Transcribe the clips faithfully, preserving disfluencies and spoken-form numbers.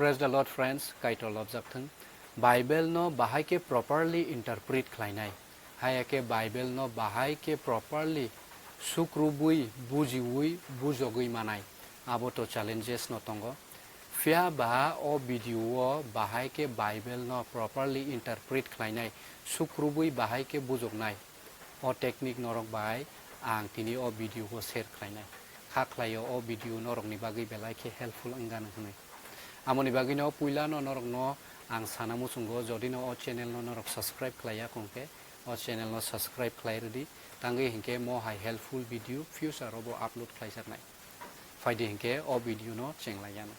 Praise the Lord, friends. Kaitor lobjak thung. Bible no bahai khe properly interpret khlainai, haya khe Bible no bahai khe properly sukrubui, bujiui, bujogui manai, abo to challenges no tongo. Phiya ba o video o bahai khe Bible no properly interpret khlainai, sukrubui bahai khe bujoknai, o technique norok bai ang tini o video o share khlainai. Kha khlaio o video norokni bagwi belai khe helpful wngano hwnwi. Amoni bagwino puilano norokno ang sana muchungo, jodi no o channel no norok subscribe khlaiya kongkhe, o channel no subscribe khlai rwdi, tangwi hinkhe mo hai helpful video future o bo upload khlaijaknai. Phaidi hinkhe o video no chenglaiyano.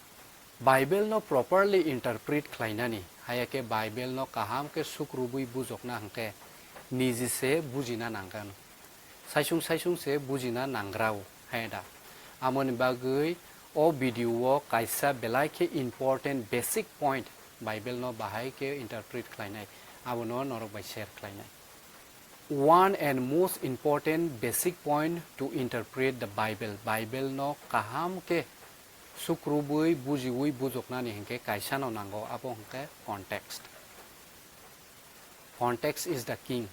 Bible no properly interpret khlainani, haya khe Bible no kaham khe sukrubui bujokna hinkhe niji se bujina nangano. Saisung saisung se bujina nangrao, hai da. Amoni bagwi o video o kaisa belai khe important basic point, Bible no bahai khe interpret khlainai, abono norok bai share khlainai. One and most important basic point to interpret the Bible. Bible no kaham khe sukrubui, bujiui bujoknani hinkhe kaisa no nango, abo hinkhe context. Context is the king.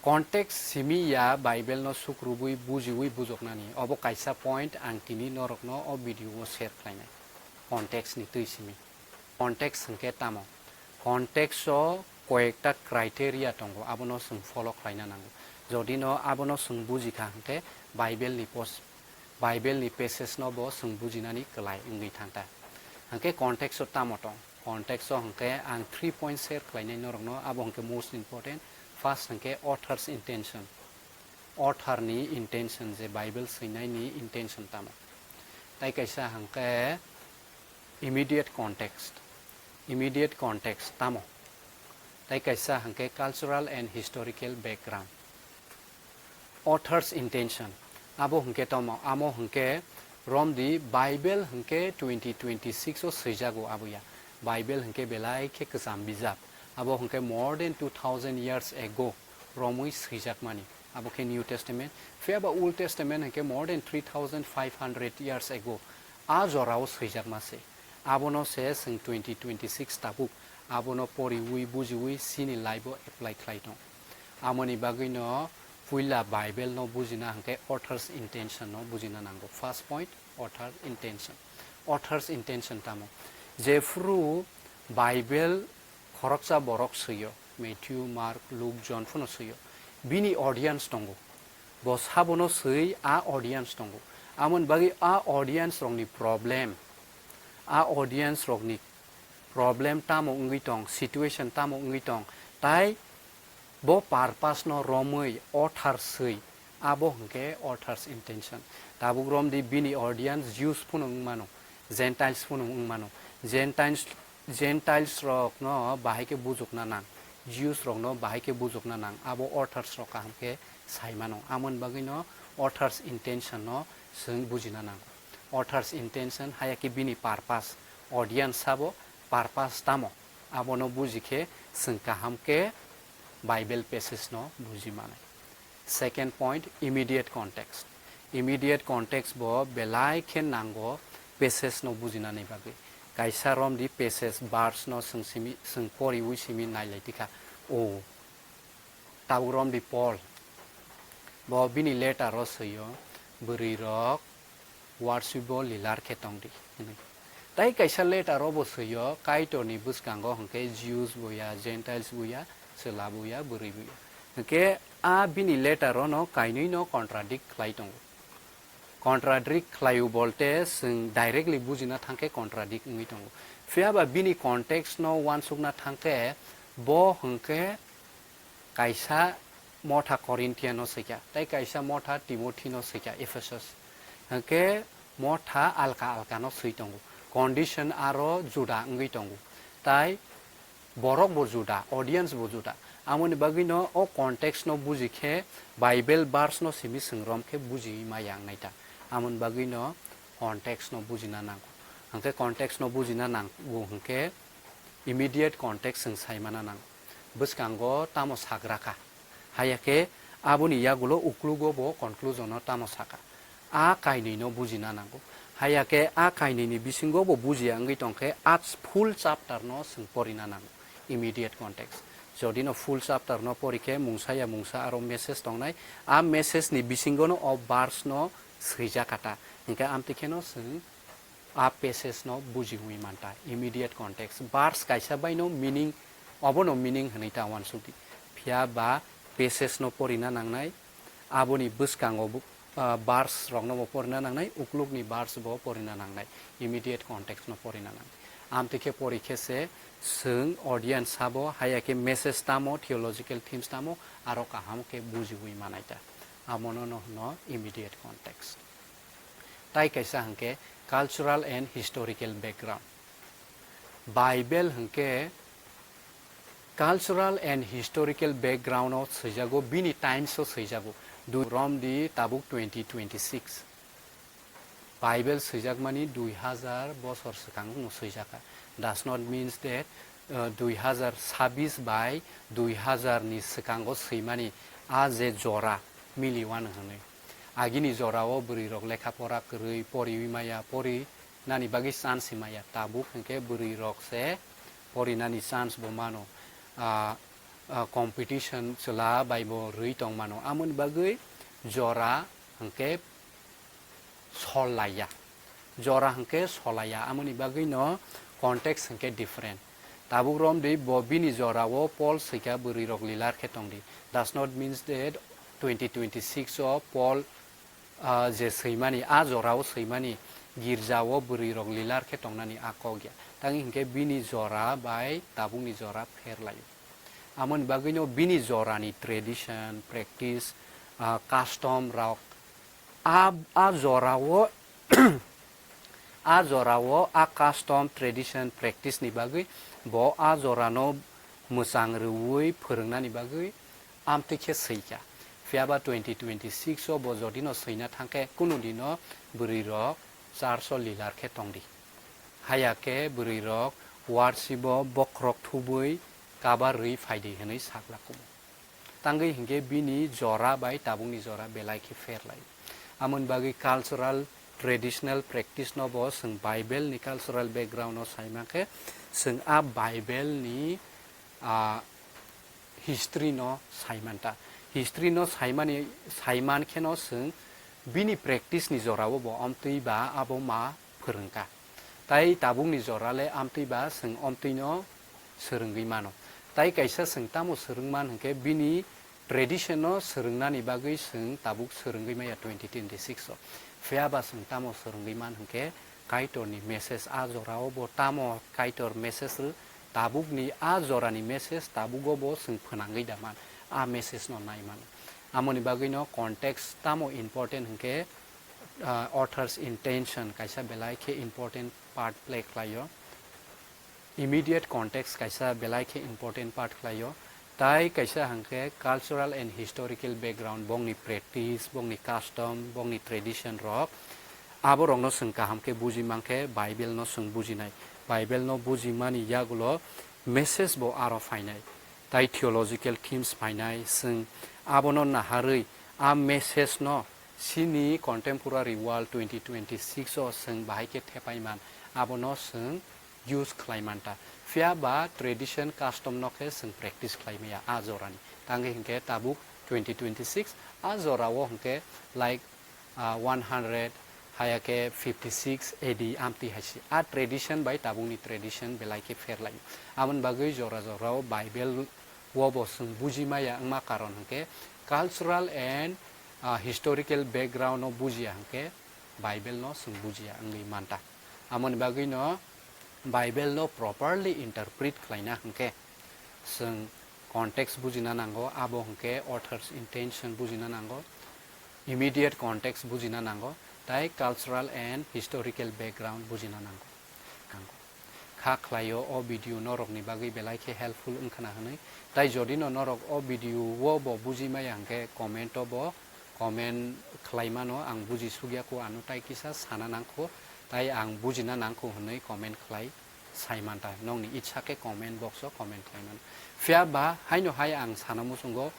Context simi ya Bible no sukrubui, bujiui bujoknani. Obo kaisa point ang tini norokno o video o share khlainai. Context ni twi simi. Context hwnkhe tamo? Context o koyekta criteria tongo, abono chwng follow khlaina nango. Jodi no abono chwng bujikha hwnkhe Bible ni pos-, Bible ni passage no bo chwng bujinani kwlai wngwi thangkha. Hwnkhe context o tamo tong? Context o hwnkhe ang three point share khlainai norokno, abo hwnkhe most important. First hwnkhe author's intention. Author ni intention, je Bible swinai ni intention tamo. Tai kaisa hwnkhe immediate context. Immediate context tamo? Tai kaisa hwnkhe cultural and historical background. Author's intention, abo hwnkhe tamo? Amo hwnkhe romdi Bible hwnkhe twenty twenty-six o swijago, abo ya. Bible hwnkhe belai khe kwcham bijap. Abo hwnkhe more than two thousand years ago romwi swijakmani. Abo khe New Testament. Phiya ba Old Testament hwnkhe more than three thousand five hundred years ago a jorao swijakma se. Abono se chwng twenty twenty-six tabuk abono poriui bujiui chini life o apply khlai tong. Amoni bagwino puila Bible no bujina hwnkhe author's intention no bujina nango. First point, author intention. Author's intention tamo? Jephru Bible khoroksa borok swiyo, Matthew, Mark, Luke, John phano swiyo. Bini audience tongo. Bo sabono swi a audience tongo. Amoni bagwi a audience rokni problem, a audience rokni problem tamo wngwi tong, situation tamo wngwi tong, tai bo purpose no romwi author swi, abo hwnkhe author's intention. Tabuk romdi bini audience Jews phano wngmano, Gentiles phano wngmano. Gentiles, Gentiles rokno bahai khe bujukna nang, Jews rokno bahai khe bujukna nang, abo authors rok kaham khe sai mano. Amoni bagwino author's intention no chwng bujina nango. Author's intention, haya khe bini purpose, audience sabo, purpose tamo, abono buji khe chwng kaham khe Bible passage no buji manai. Second point, immediate context. Immediate context bo belai khe nango passage no bujinani bagwi. Kaisa romdi passage, verse no chwng simi, chwng poriui simi nailai tikha. O, tabuk romdi Paul, bo bini letter o swiyo, bwrwi rok worship o lilar khe tongdi hwnwi. Tai kaisa letter o bo swiyo, Kaitor ni bwskango hwnkhe Jews bo ya, Gentiles bo ya, chwla bo ya, bwrwi bo ya. Hwnkhe a bini letter o no kainwi no contradict khlai tongo. Contradict khlaio bolte chwng directly bujina thangkhe contradict wngwi tongo. Phiya ba bini context no uansukna thangkhe bo hwnkhe kaisa motha Corinthian no swikha, tai kaisa motha Timothy no swikha, Ephesus. Hwnkhe motha alka alka no swi tongo. Condition aro juda wngwi tongo. Tai borok bo juda, audience bo juda. Amoni bagwi no o context no buji khe Bible verse no simi swng rom khe buji ma yang nai ta. Amoni bagwi no context no bujina nango. Hwnkhe context no bujina nango hwnkhe immediate context chwng sai mana nango. Bwskango tamo sagra kha? Haya khe aboni yagulo uklugo bo conclusion no tamo sakha? A kainwi no bujina nango. Haya khe a kainwini bisingo bo bujiya wngwi tongkhe a full chapter no chwng porina nango, immediate context. Jodi no full chapter no pori khe mungsa ya mungsa aro message tongnai, a message ni bisingo no o verse no swijak kha ta, hinkhe amtwi kheno chwng a passage no bujiwi manta, immediate context. Verse kaisa bai no meaning, obo no meaning hwnwi ta uansukdi. Phiya ba passage no porina nangnai, aboni bwskango bu-, ah, verse rokno bo porina nangnai, uklukni verse bo porina nangnai, immediate context no porina nangnai. Amtwi khe pori khe se chwng audience sabo, haya khe message tamo, theological themes tamo, aro kaham khe bujiwi manai ta. Amono no hwno immediate context. Tai kaisa hwnkhe cultural and historical background. Bible hwnkhe cultural and historical background o swijago, bini times o swijago. Du-, Rom di tabuk twenty twenty-six. Bible swijakmani dui hazar bosor swkang no swijaka. Does not means that, uh, dui hazar sabis bai dui hazar ni swkango swimani a je jora mili uanw hwnwi. Agini jorao bwrwi rok lekha pora kwrwi poriwi maya, pori nani bagwi chance maya, tabuk hwnkhe bwrwi rok se pori nani chance bo mano. Ah, ah, competition chwla bai bo rwi tong mano. Amoni bagwi jora hwnkhe sol laiya. Jora hwnkhe solaiya, amoni bagwi no context hwnkhe different. Tabuk romdi bo bini jorao Paul swikha bwrwi rok lilar khe tongdi. Does not means that twenty twenty-six o Paul, ah, je swimani, a jorao swimani girjao bwrwi rok lilar khe tongnani a kok ya. Tangwi hwnkhe bini jora bai tabukni jora pher laio. Amoni bagwi no bini jorani tradition, practice, ah, custom rok a, a jorao, a jorao a custom, tradition, practice ni bagwi bo a jorano mwchang rwui phwrwngnani bagwi amtwi khe swikha. Phiya ba twenty twenty-six o bo jodi no swina thang khe kunu dino bwrwi rok church o lilar khe tongdi. Haya khe bwrwi rok worship o bokhorok thubui kabar rwi phaidi hwnwi sakla kumo. Tangwi hinkhe bini jora bai tabukni jora belai khe pher lai. Amoni bagwi cultural, traditional practice no bo chwng Bible ni cultural background no sai mankhe, chwng a Bible ni, ah, history no sai manta. History no saimani, saiman kheno chwng bini practice ni jorao bo omtwi ba abo ma phwrwngkha. Tai tabukni jora le amtwi ba chwng omtwino swrwngwi mano. Tai kaisa chwng tamo swrwngman hwnkhe bini tradition no swrwngnani bagwi chwng tabuk swrwngwi maya twenty twenty-six o. Phiya ba chwng tamo swrwngwi man hwnkhe Kaitorni message a jorao bo tamo Kaitor message rw, tabukni a jorani message tabugo bo chwng phwnangwi da man, a message no nai mano. Amoni bagwi no context tamo important hwnkhe, ah, author's intention kaisa belai khe important part play khlaio. Immediate context kaisa belai khe important part khlaio. Tai kaisa hwnkhe cultural and historical background, bongni practice, bongni custom, bongni tradition rok, abo rokno chwng kaham khe buji mankhe Bible no chwng bujinai. Bible no bujimani yagulo message bo aro phainai. Tai theological themes phainai, chwng abono naharwi a message no chini contemporary world twenty twenty-six o chwng bahai khe thepai man, abono chwng use khlai manta. Phiya ba tradition custom no khe chwng practice khlai maya a jorani. Tangwi hinkhe tabuk twenty twenty-six a jorao hinkhe like, ah, one hundred, haya khe fifty-six A D amtwi hai se. A tradition bai tabukni tradition belai khe pher lai. Amoni bagwi jora jorao Bible o bo chwng buji maya wngma karon hinkhe cultural and, ah, historical background no bujiya hinkhe Bible no chwng bujiya wngwi manta. Amoni bagwi no Bible no properly interpret khlaina hinkhe chwng context bujina nango, abo hinkhe author's intention bujina nango, immediate context bujina nango, tai cultural and historical background bujina nango. Kha khlaio o video norokni bagwi belai khe helpful wngkhana hwnwi. Tai jodi no norok o video o bo buji maya hwnkhe comment o bo comment khlai mano, ang buji sukya kho, ano tai kisa sana nang kho, tai ang bujina nang kho hwnwi comment khlai sai man ta. Nokni itsa khe comment box o comment khlai mano. Phiya ba haino hai ang sana muchungo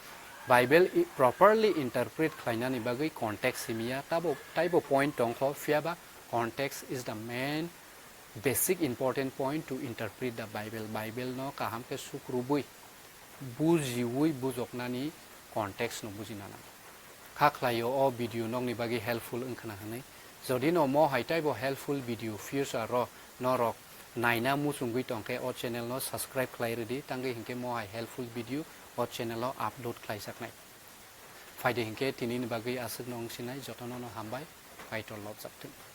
Bible i-, properly interpret khlainani bagwi context simiya, tabo, taibo point tong kho, phiya ba Context is the main basic important point to interpret the Bible. Bible no kaham khe suk rubui, bujiui bujoknani context no bujina nango. Kha khlaio o video nokni bagwi helpful wngkhana hwnwi. Jodi no mo hai taibo helpful video future o norok naina muchungwi tongkhe o channel no subscribe khlai rwdi, tangwi hinkhe mo hai helpful video o channel o upload khlaijaknai. Phaidi hinkhe tinini bagwi aswkno wngsinai, jotono no hambai, Kaitor lobjak thung.